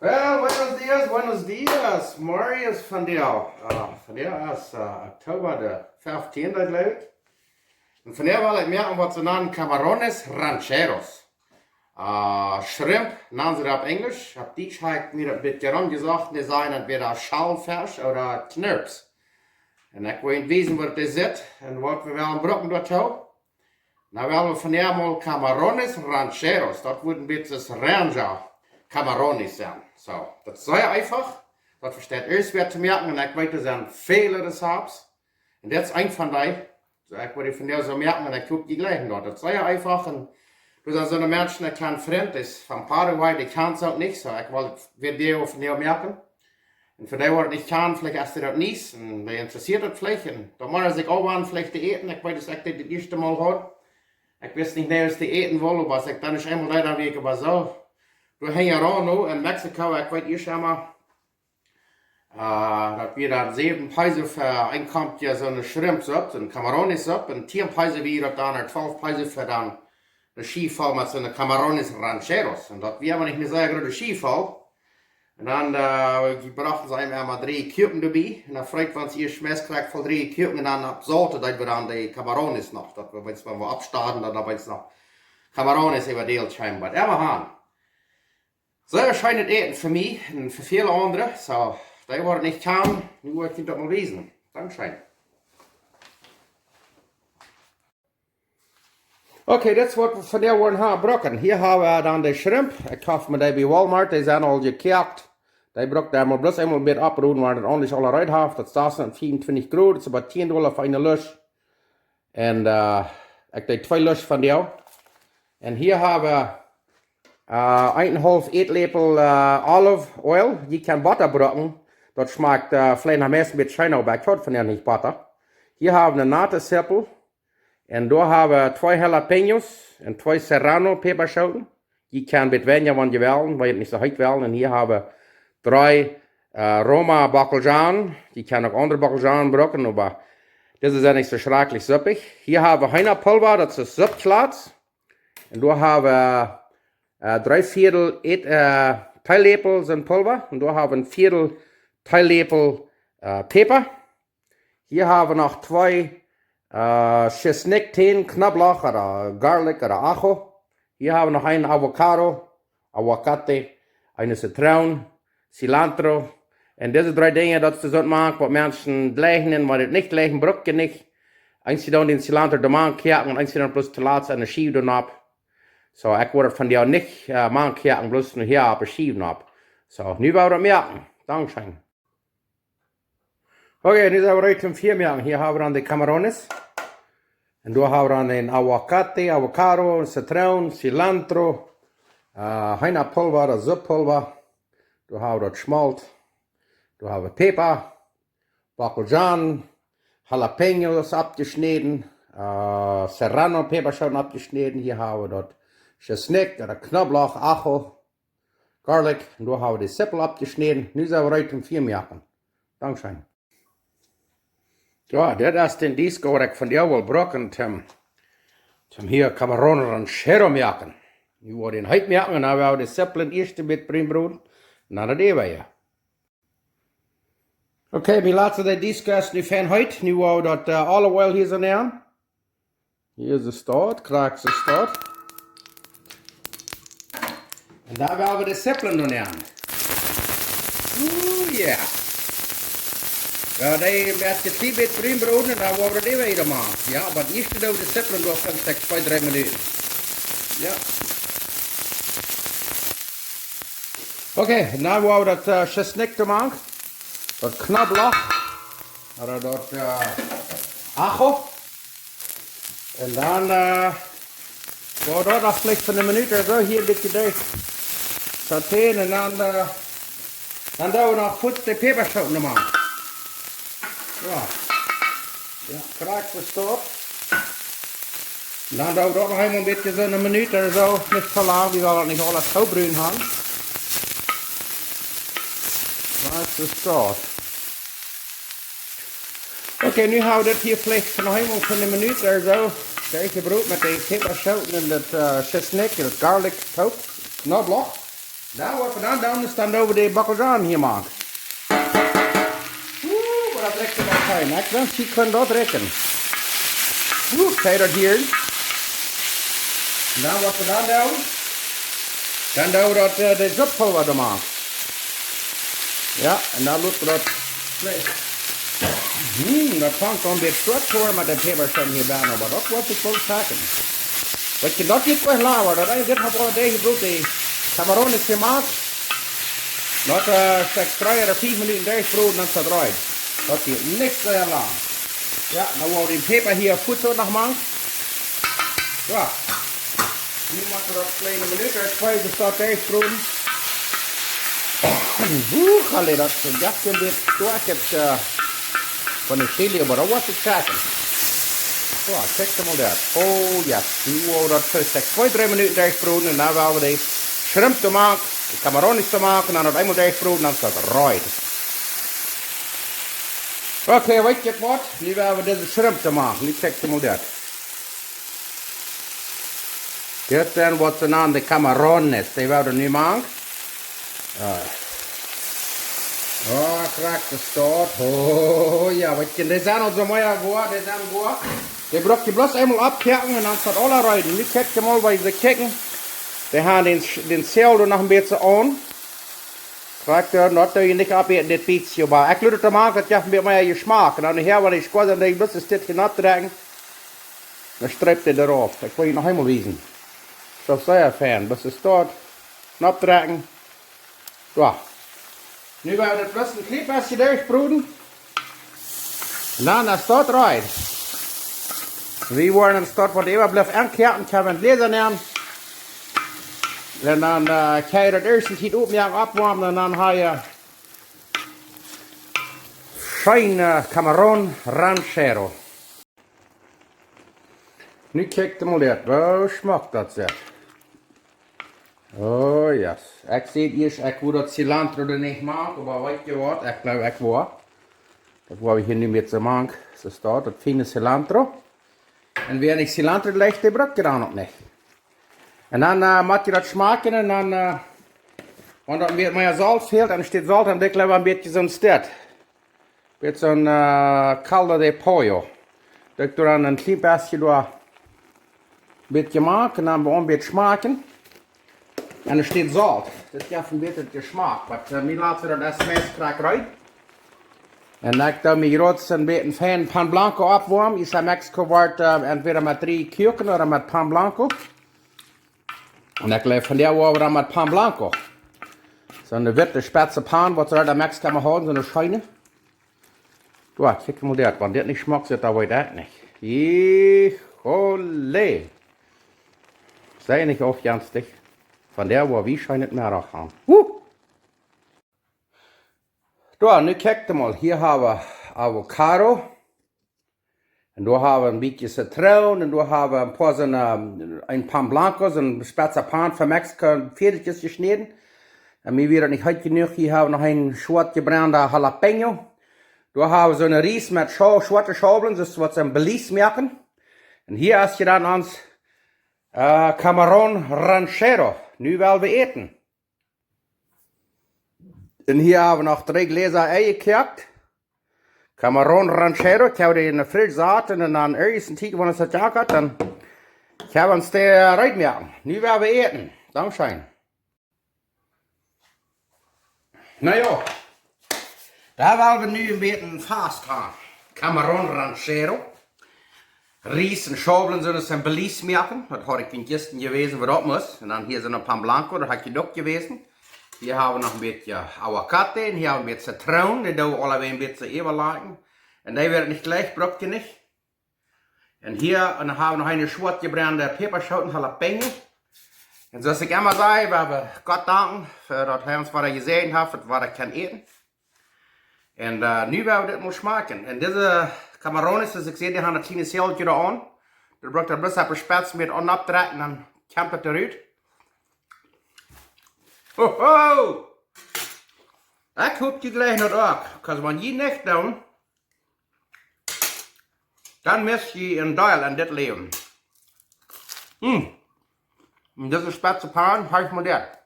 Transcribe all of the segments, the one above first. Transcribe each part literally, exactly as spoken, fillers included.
Well, buenos dias, buenos dias. Morjes vondoag. Ah, vondoag es, ah, Oktoba de fieftiende, jleew ekj. Un vondoag well ekj moaken waut see nanen camarones rancheros. Ah, shrimp nanen see daut opp Enjlisch. Opp Dietsch hab ekj mie daut een bät romjesocht. Dee sajen entwäda Schaulfesch ooda Knirps. Un ekj woa junt wiesen waut et es un waut wie wellen brucken doatoo. Nu well wie vondoag mol camarones rancheros. Daut wudden een bät Rancho camarones sennen. Soo, daut es sea eefach. Daut vesteit ieescht wäa to moaken un ekj weet, doa sent väle Rezepten. Un dit es eent von dee. Soo, ekj woa dee vondoag soo moaken un ekj hop, jie jlikjen daut. Daut es sea eefach un doa sent soone Menschen, ekj kjan een Frint, dee es von Paraguay, dee kjant daut nich, soo ekj well daut Video vondoag moaken. Un fa dee waut daut nich kjanen, veleicht es daut nich, un dee interessieet daut veleicht, un dan mott hee sikj aul aunfangen veleicht to äten, ekj weet, daut ekj dit daut ieeschte Mol haud. Ekj wist nich mea, waut ekj äten wull, oba aus ekj dan ieescht eemol deed, dan wia ekj oba soo. Doa hinjaraun nu en Mexiko, ekj weet ieescht emma, ah, daut wia dan säwen Peso fa een Komkje soone Shrimpsupp, soone Camaronessupp, un tieen Peso wia daut dan, ooda twalf Peso fa dan eene Schiew voll met soone camarones rancheros. Un daut wia emma nich mea soone groote Schiew voll. Un dan, ah, dee brochten see eenem emma dree Kuaken doabie. Un dan freet wan see ieescht Schmees kjrieech von dree Kuaken un dan opp Solt, daut wia dan dee camarones noch. Daut wia, wan wie oppstonden, dan opp eemol noch camarones äwa de Deel kjeemen. Oba emma han. Sea scheenet Äten fa mie un fa väle aundre. Soo, dee waut daut nich kjanen, nu woa ekj junt daut mol wiesen. Dankscheen. Okay, dit es waut wie vondoag woaren ha brucken. Hia hab wie dan de Shrimp. Ekj koft mie dee bie Walmart, dee sent aul jekoakt. Dee bruck wie mau bloos eemol een bät oppruen, wan daut aules aul reed haft. Daut es achtunveatich Grod, daut es oba tieen Dolla fa eene Lusch. Un, ah, ekj deed twee Lusch vondoag. Un hia hab wie, ah, eenenhaulf Ätläpel, ah, Olive Oil. Jie kjennen Botta brucken. Daut schmakjt, ah, veleicht noch meist een bät scheener, oba ekj hab vondoag nich Botta. Hia hab wie eene natte Zippel. Un doa hab wie twee Jalapeños un twee Serrano Päpaschooten. Jie kjennen een bät weinja, wan jie wellen, wan jie daut nich soo heet wellen. Un hia hab wie dree, ah, Roma Bockelzwiebel. Jie kjennen uk aundre Bockelzwiebel brucken, oba dise sent nich soo schrakjlich suppich. Hia hab wie Heenapulva, daut es Suppkjlats. Un doa hab wie, ah, dree Viedel Ät-, ah, Teeläpel soon Pulva. Un doa hab wie een Viedel Teeläpel, ah, Päpa. Hia hab wie noch twee, ah, Tschesniktänen, Knoblauch ooda Garlic ooda Ajo. Hia hab wie noch een Avocado, Aguacate, eene Zitroon, Cilantro. Un dise dree Dinja, daut es soont mank waut Menschen jlikjen un waut nich jlikjen, bruck jie nich. Eenje doonen dän Cilantro doamank koaken un eenje doonen bloos toolatst enne Schiew doa nopp. Soo, ekj woa daut vondoag nich, ah, mank koaken, bloos nu hia opp de Schiew nopp. Soo, nu woa wie daut moaken. Dankscheen. Okay, nu sent wie reed toom Fia moaken. Hia hab wie dan de camarones. Un doa hab wie dan een Aguacate, Avocado, Zitroon, Cilantro, ah, Heenapulva, daut Supppulva. Doa hab wie daut Schmolt. Doa hab wie Päpa, Bockelzwiebel, Jalapeños oppjeschnäden, ah, Serrano Päpaschooten oppjeschnäden. Hia hab wie daut Tschesnik ooda Knoblauch, Ajo, Garlic, un doa hab wie de Zippel oppjeschnäden. Nu sent wie reed toom Fia moaken. Dankscheen. Jo, dit es dän Deajch waut ekj vondoag well brucken toom, toom hia Camarón Ranchero moaken. Nu woa wie dän heet moaken un dan woa wie de Zippel ieescht een bät brun broden un dan daut äwaje. Okay, mien latsta Deajch es nu fein heet. Nu woa wie daut, ah, olive oil hia soo nämen. Hia es de Start, krakjt de Start. Un dan woa wie de Zippel doa nämen. Ooh, yeah. Jo, dee woat een kjlien bät brun broden un dan woa wie dee wieda moaken. Jo, oba ieescht doo wie de Zippel doa fa twee, dree Minuten. Jo. Okay, dan woa wie daut, ah, Tschesnik doa moaken. Daut Knoblauch. Ooda daut, ah, Ajo. Un dan, ah, woa wie daut noch veleicht fa eene Minut ooda soo hia een bät deep sautéen un dan, ah, dan doo wie noch kort de Päpaschooten doa moaken. Jo. Jo, krakjt de Start. Dan doo wie daut noch eemol een bät soo eene Minut ooda soo, nich too lang, wie wellen daut nich aules too brun haben. Krakjt de Start. Okay, nu hab wie dit hia veleicht noch eemol fa eene Minut ooda soo derchjebrot met de Päpaschooten un daut, ah, Tschesnik un daut Garlic toop, Knoblauch. Na, waut wie dan doonen, es dan doo wie de Bockelzwiebel hia mank. Uh, waut daut rikjt daut fein. Ekj wensch, jie kunnen daut rikjen. Uh, kjikj daut hia. Na, waut wie dan doonen, dan doo wie daut, äh, de Supppulwa doa mank. Jo, un dan lot wie daut Hm, daut fangt aun bät stoakj to woaren met de Päpaschooten hia benne, oba daut woat sikj woll schmakjen. Waut jie daut nich mea lauwen, daut es dit, hab wie aul dee jebrukt, de Camarones jemoakt. Daut, äh, stekj dree ooda vea Minuten derchbroden, dan es daut reed. Daut deit nich sea lang. Jo, dan woa wie dän Päpa hia fuaz uk noch mank. Jo. Nu mott wie daut kjliene Minut ooda twee bie daut derchbroden. Huch, aule, daut es een bät stoakj, äh, von de Chili, oba daut woat sikj schmakjen. Soo, kjikj mol daut. Oh, jo, nu woa wie daut fa twee, dree Minuten derchbroden un dan woa wie de Shrimp doamank, de Camarones doamank un dan daut eemol derchbroden, dan es daut reed. Okay, weet jie waut? Nu woa wie dise Shrimp doamank. Nu kjikj mol daut. Dit sent waut see nanen de Camarones. Dee woa wie nu mank. Jo. Oh, krakjt es daut. Oh, jo, weet jie, dee sent aul soo mea goa, dee sent goa. Dee bruck jie bloos eemol oppkoaken un dan es daut aula reed. Nu kjikj mol, woo see kjikjen. Dee haben dän, dän Siel doa noch een bät aun. Krakjt, daut doo jie nich oppmäten, dit bät, oba ekj luak daut doa mank, daut jeft een bät mea Jeschmak. Un dan nohäa, wan ekj squeeze, dan doo ekj bloos dit hia nopp drekjen. Dan stript hee doarauf. Ekj well junt noch eemol wiesen. Daut es sea fein. Daut es daut. Nopp drekjen. Soo. Nu woa wie daut bloos een kjlien bät derchbroden. Un dan es daut reed. Wie woaren ons daut, waut äwablift, aunkoaken, kjenn wie en Gläsa nämen. Un dan, äh, kjenn jie daut ieescht een bät oppmoaken, oppwoamen un dan ha jie scheene Camarón Ranchero. Nu kjikj mol dit, woo schmock daut sitt. Oh yes. Ekj säd ieescht, ekj wull daut Cilantro doa nich moaken, oba weet jie waut, ekj jleew, ekj woa. Daut woa wie hia nu met soo mank, soo steit daut, daut fiene Cilantro. Un wäa nich Cilantro jlikjt, dee brukt daut dan uk nich. Un dan, äh, mott jie daut schmakjen un dan, äh, wan daut een bät mea Solt fält, dan steit Solt, dan doo ekj leewa een bät soo een Stück. Met soo een, äh, caldo de pollo. Doo ekj doa dan een kjlien bät doa een bät mank un dan woa wie een bät schmakjen. Un doa steit Solt. Daut jeft een bät Jeschmak. Oba, äh, mie lat see daut es meist krakjt reed. Un ekj doo mie jrod een bät fein Pan Blanco oppwoamen. Hia en Mexiko woat, äh, entwäda met Rieskuaken ooda met Pan Blanco. Un ekj jleew vondoag woa wie dan met Pan Blanco. Soo een witte spetze Pan, waut see doa en Mexiko mau haben, soo een scheene. Soo, kjikj mol dit, wan dit nich schmock sitt, dan weet ekj nich. Híjole. Sent nich aufjenstich. Vondoag woa wie scheen Meddach haben. Huh! Soo, nu kjikj mol, hia ha wie Avocado. Un doa ha wie een bät Zitroon. Un doa ha wie een poa soone, een Pan Blanco, soon spetza Pan von Mexiko, Fäajelkjes jeschnäden. Un mie wia daut nich heet jenuach. Hia ha wie noch een schwoat jebrenda Jalapeño. Doa ha wie soone Ries met Schau-, schwoate Schaublen, soo aus waut see en Belize moaken. Un hia es je dan ons, äh, Camarón Ranchero. Nu well wie äten. Un hia ha wie noch dree Gläsa Ei jekoakt. Camarón Ranchero, ekj hab dee enne Fridge saten un dan irjent een Tiet, wan et soo jeit, dan kjenn wie ons dee, äh, reed moaken. Nu well wie äten. Dankscheen. Na jo, doa well wie nu een bät fast haben. Camarón Ranchero. Ries un Schaublen sent aus en Belize moaken. Daut haud ekj junt jistren jewäsen, woo daut mott. Un dan hia sent een Pan Blanco, daut haud ekj uk jewäsen. Hia ha wie noch een bät Aguacate un hia ha wie een bät Zitroon. Dee doo wie aulawäajen een bät äwalajen. Un dee woat nich jlikj, brukt jie nich. Un hia, un dan ha wie noch eene schwoat jebrennde Päpaschooten, Jalapeño. Un soo aus ekj emma saj, wie haben Gott danken, fa daut hee ons wada jesäajent haft, daut wie wada kjennen äten. Un, äh, nu woa wie dit mol schmakjen. Un dise Camarones, soo aus ekj säd, dee haben een kjlienet Sältje doa aun. Doa brukt eena bloos opp de Spetz met aun oppdrekjen, dan kjemt daut doa rut. Ho, ho! Ekj hop jie jlikjen daut uk, 'cause wan jie nich doonen, dan mist jie een Deel en dit Läwen. Hm. Un dise spetze Pan, hab ekj mol daut.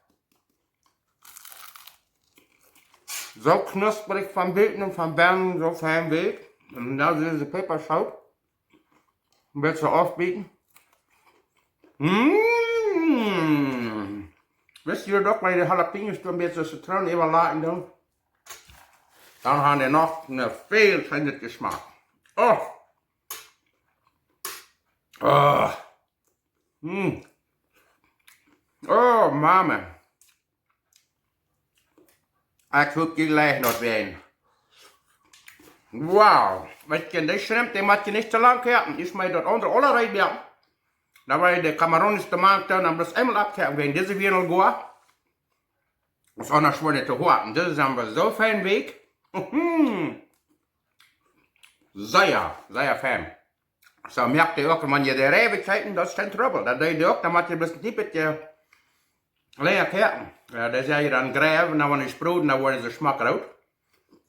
Soo knusprich von buten un von bennen, soo fein weekj. Un dan dise Päpaschoot. Een bät aufbieten. Mm. Wist jie daut uk, wan jie de Jalapeños doa een bät Zitroon äwa laten doonen? Dan haben dee noch een väl scheenren Jeschmack. Oh. Oh. Mm. Oh, Mama. Ekj hop jlikj noch een. Wow. Weetst, dee Shrimp, dee mott jie nich too lang koaken. Ekj meen daut aundre aul reed, jo. Dan woa jie de Camarones doa mank doonen, dan bloos eemol aufkoaken, wäajen dise wieren aul goa. Daut es aundasch woat nich too hoat. Un dise sent oba soo fein weekj. Mhm. Sea, sea fein. Soo moakt dee uk, wan jie dee reewen kjeepen, daut es kjeen Trubbel. Daut deit dee uk, dan mott jie bloos een kjlien bät lenja koaken. Jo, dee sent je dan greif, un dan wan jie broden, dan woaren see schmock root.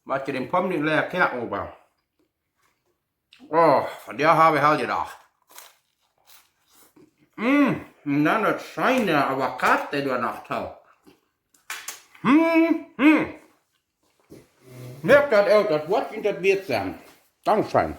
Mott jie dän poa Minuten lenja koaken, oba. Oh, vondoag hab wie aul jedocht. Mm, un dan daut scheene Aguacate doa noch too. Hm, hm. Moakt daut uk, daut woat junt daut wieet sennen. Dankscheen.